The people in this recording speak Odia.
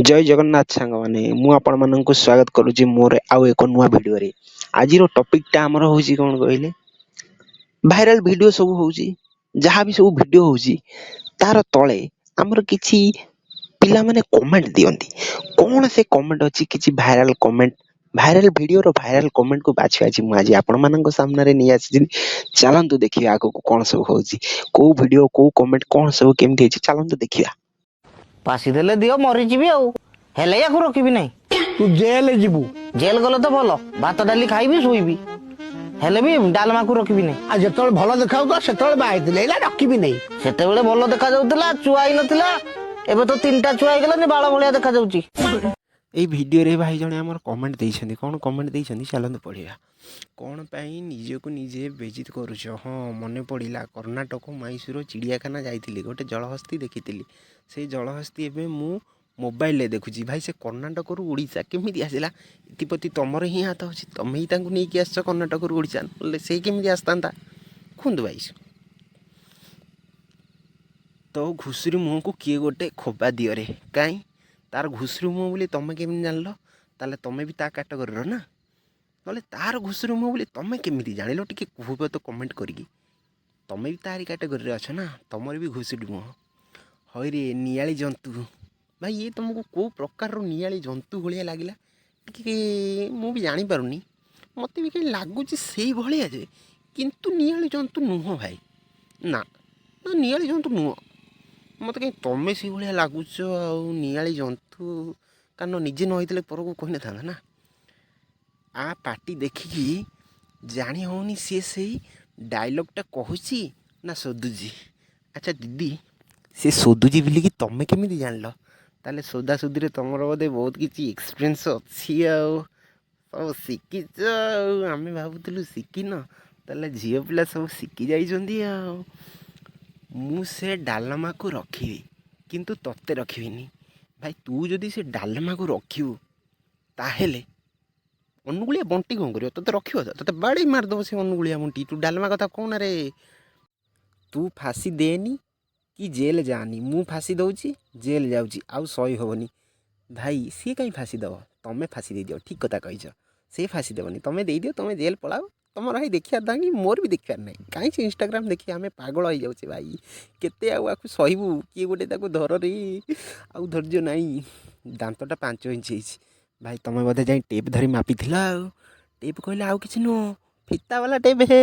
ଜୟ ଜଗନ୍ନାଥ ସାଙ୍ଗମାନେ, ମୁଁ ଆପଣମାନଙ୍କୁ ସ୍ୱାଗତ କରୁଛି ମୋର ଆଉ ଏକ ନୂଆ ଭିଡ଼ିଓରେ। ଆଜିର ଟପିକଟା ଆମର ହେଉଛି କ'ଣ କହିଲେ, ଭାଇରାଲ ଭିଡ଼ିଓ ସବୁ ହେଉଛି। ଯାହା ବି ସବୁ ଭିଡ଼ିଓ ହେଉଛି, ତାର ତଳେ ଆମର କିଛି ପିଲାମାନେ କମେଣ୍ଟ ଦିଅନ୍ତି। କ'ଣ ସେ କମେଣ୍ଟ ଅଛି, କିଛି ଭାଇରାଲ କମେଣ୍ଟ, ଭାଇରାଲ ଭିଡ଼ିଓର ଭାଇରାଲ କମେଣ୍ଟକୁ ବାଛି ବାଛି ମୁଁ ଆଜି ଆପଣମାନଙ୍କ ସାମ୍ନାରେ ନେଇ ଆସିଛି। ଚାଲନ୍ତୁ ଦେଖିବା ଆଗକୁ କ'ଣ ସବୁ ହେଉଛି, କେଉଁ ଭିଡ଼ିଓ, କେଉଁ କମେଣ୍ଟ, କ'ଣ ସବୁ କେମିତି ହେଇଛି। ଚାଲନ୍ତୁ ଦେଖିବା। ଫାଶୀ ଦେଲେ ଦିଅ, ମରିଯିବି ଆଉ, ହେଲେ ୟାକୁ ରଖିବି ନାହିଁ। ତୁ ଜେଲ ଯିବୁ। ଜେଲ ଗଲେ ତ ଭଲ, ଭାତ ଡାଲି ଖାଇବି, ଶୋଇବି, ହେଲେ ବି ଡାଲମାକୁ ରଖିବି ନାହିଁ। ଆଉ ଯେତେବେଳେ ଭଲ ଦେଖାଯାଉଥିଲା, ସେତେବେଳେ ବାହା ହେଇଥିଲେ, ଏଇଲା ରଖିବି ନାହିଁ। ସେତେବେଳେ ଭଲ ଦେଖାଯାଉଥିଲା, ଛୁଆ ହେଇନଥିଲା। ଏବେ ତ ତିନିଟା ଛୁଆ ହେଇଗଲାନି, ବାଳ ଭଳିଆ ଦେଖାଯାଉଛି। ଏଇ ଭିଡ଼ିଓରେ ଭାଇ ଜଣେ ଆମର କମେଣ୍ଟ ଦେଇଛନ୍ତି। କ'ଣ କମେଣ୍ଟ ଦେଇଛନ୍ତି, ଚାଲନ୍ତୁ ପଢ଼ିବା। କ'ଣ ପାଇଁ ନିଜକୁ ନିଜେ ବେଜିତ କରୁଛ? ହଁ, ମନେ ପଡ଼ିଲା, କର୍ଣ୍ଣାଟକ ମାଇସୁର ଚିଡ଼ିଆଖାନା ଯାଇଥିଲି, ଗୋଟେ ଜଳହସ୍ତି ଦେଖିଥିଲି। ସେଇ ଜଳହସ୍ତି ଏବେ ମୁଁ ମୋବାଇଲରେ ଦେଖୁଛି। ଭାଇ, ସେ କର୍ଣ୍ଣାଟକରୁ ଓଡ଼ିଶା କେମିତି ଆସିଲା? ଏଥିପ୍ରତି ତମର ହିଁ ହାତ ଅଛି। ତମେ ହିଁ ତାଙ୍କୁ ନେଇକି ଆସିଛ କର୍ଣ୍ଣାଟକରୁ ଓଡ଼ିଶା, ନହେଲେ ସେ କେମିତି ଆସିଥାନ୍ତା? କୁହନ୍ତୁ ଭାଇ। ତୋ ଘୁଷୁରୀ ମୁହଁକୁ କିଏ ଗୋଟେ ଖୋବା ଦିଅରେ। କାଇଁ, ତାର ଘୁଷୁରୀ ମୁହଁ ବୋଲି ତମେ କେମିତି ଜାଣିଲ? ତାହେଲେ ତମେ ବି ତା କାଟଗୋରୀର ନା? ନହେଲେ ତାର ଘୁଷୁରୀ ମୁହଁ ବୋଲି ତମେ କେମିତି ଜାଣିଲ? ଟିକେ କୁହ ତ କମେଣ୍ଟ କରିକି। ତମେ ବି ତାରି କାଟଗୋରୀରେ ଅଛ ନା? ତମର ବି ଘୁଷୁରୀ ମୁହଁ। ହଇରେ ନିଆଳି ଜନ୍ତୁ। ଭାଇ, ଇଏ ତୁମକୁ କେଉଁ ପ୍ରକାରର ନିଆଳି ଜନ୍ତୁ ଭଳିଆ ଲାଗିଲା ଟିକେ? ମୁଁ ବି ଜାଣିପାରୁନି। ମୋତେ ବି କାହିଁ ଲାଗୁଛି ସେଇ ଭଳିଆ ଯେ, କିନ୍ତୁ ନିଆଳି ଜନ୍ତୁ ନୁହଁ ଭାଇ। ନା ନା, ନିଆଳି ଜନ୍ତୁ ନୁହଁ। ମୋତେ କାହିଁ ତମେ ସେଇଭଳିଆ ଲାଗୁଛ ଆଉ ନିଆଳି ଜନ୍ତୁ, କାରଣ ନିଜେ ନ ହେଇଥିଲେ ପରକୁ କହିନଥାନ୍ତା ନା। ଆ ପାଟି ଦେଖିକି ଜାଣି ହେଉନି ସିଏ ସେଇ ଡାଇଲଗ୍ଟା କହୁଛି ନା ଶୋଧୁଛି। ଆଚ୍ଛା ଦିଦି, ସେ ଶୋଧୁଛି ବୋଲିକି ତମେ କେମିତି ଜାଣିଲ? ତାହେଲେ ଶୋଧା ଶୋଧିରେ ତମର ବୋଧେ ବହୁତ କିଛି ଏକ୍ସପିରିଏନ୍ସ ଅଛି ଆଉ ସବୁ ଶିଖିଛ। ଆଉ ଆମେ ଭାବୁଥିଲୁ ଶିଖିନ, ତାହେଲେ ଝିଅ ପିଲା ସବୁ ଶିଖି ଯାଇଛନ୍ତି। ଆଉ ମୁଁ ସେ ଡାଲମାକୁ ରଖିବି, କିନ୍ତୁ ତୋତେ ରଖିବିନି। ଭାଇ, ତୁ ଯଦି ସେ ଡାଲମାକୁ ରଖିବୁ, ତାହେଲେ ଅନୁଗୁଳିଆ ବଣ୍ଟି କ'ଣ କରିବ? ତୋତେ ରଖିବ ତ? ତୋତେ ବାଡ଼େଇ ମାରିଦେବ ସେ ଅନୁଗୁଳିଆ ବଣ୍ଟି। ତୁ ଡାଲମା କଥା କହୁନା ରେ। ତୁ ଫାଶୀ ଦେନି କି ଜେଲ୍ ଯାଆନି, ମୁଁ ଫାଶୀ ଦେଉଛି, ଜେଲ୍ ଯାଉଛି, ଆଉ ସହି ହେବନି। ଭାଇ, ସିଏ କାହିଁ ଫାଶୀ ଦେବ? ତମେ ଫାଶୀ ଦେଇଦିଅ। ଠିକ୍ କଥା କହିଛ। ସେ ଫାଶୀ ଦେବନି, ତମେ ଦେଇଦିଅ, ତମେ ଜେଲ୍ ପଳାଅ। ତମର ଭାଇ ଦେଖିବାର ନାହିଁ, ମୋର ବି ଦେଖିବାର ନାହିଁ। କାହିଁ ସେ ଇନଷ୍ଟାଗ୍ରାମ ଦେଖି ଆମେ ପାଗଳ ହେଇଯାଉଛେ ଭାଇ। କେତେ ଆଉ ଆକୁ ସହିବୁ? କିଏ ଗୋଟେ ତାକୁ ଧରରେ, ଆଉ ଧୈର୍ଯ୍ୟ ନାହିଁ। ଦାନ୍ତଟା 5 ଇଞ୍ଚ ହେଇଛି। ଭାଇ, ତମେ ବୋଧେ ଯାଇ ଟେପ୍ ଧରି ମାପିଥିଲ। ଆଉ ଟେପ୍ କହିଲେ ଆଉ କିଛି ନୁହଁ, ଫିତା ବାଲା ଟେପ୍ ହେ।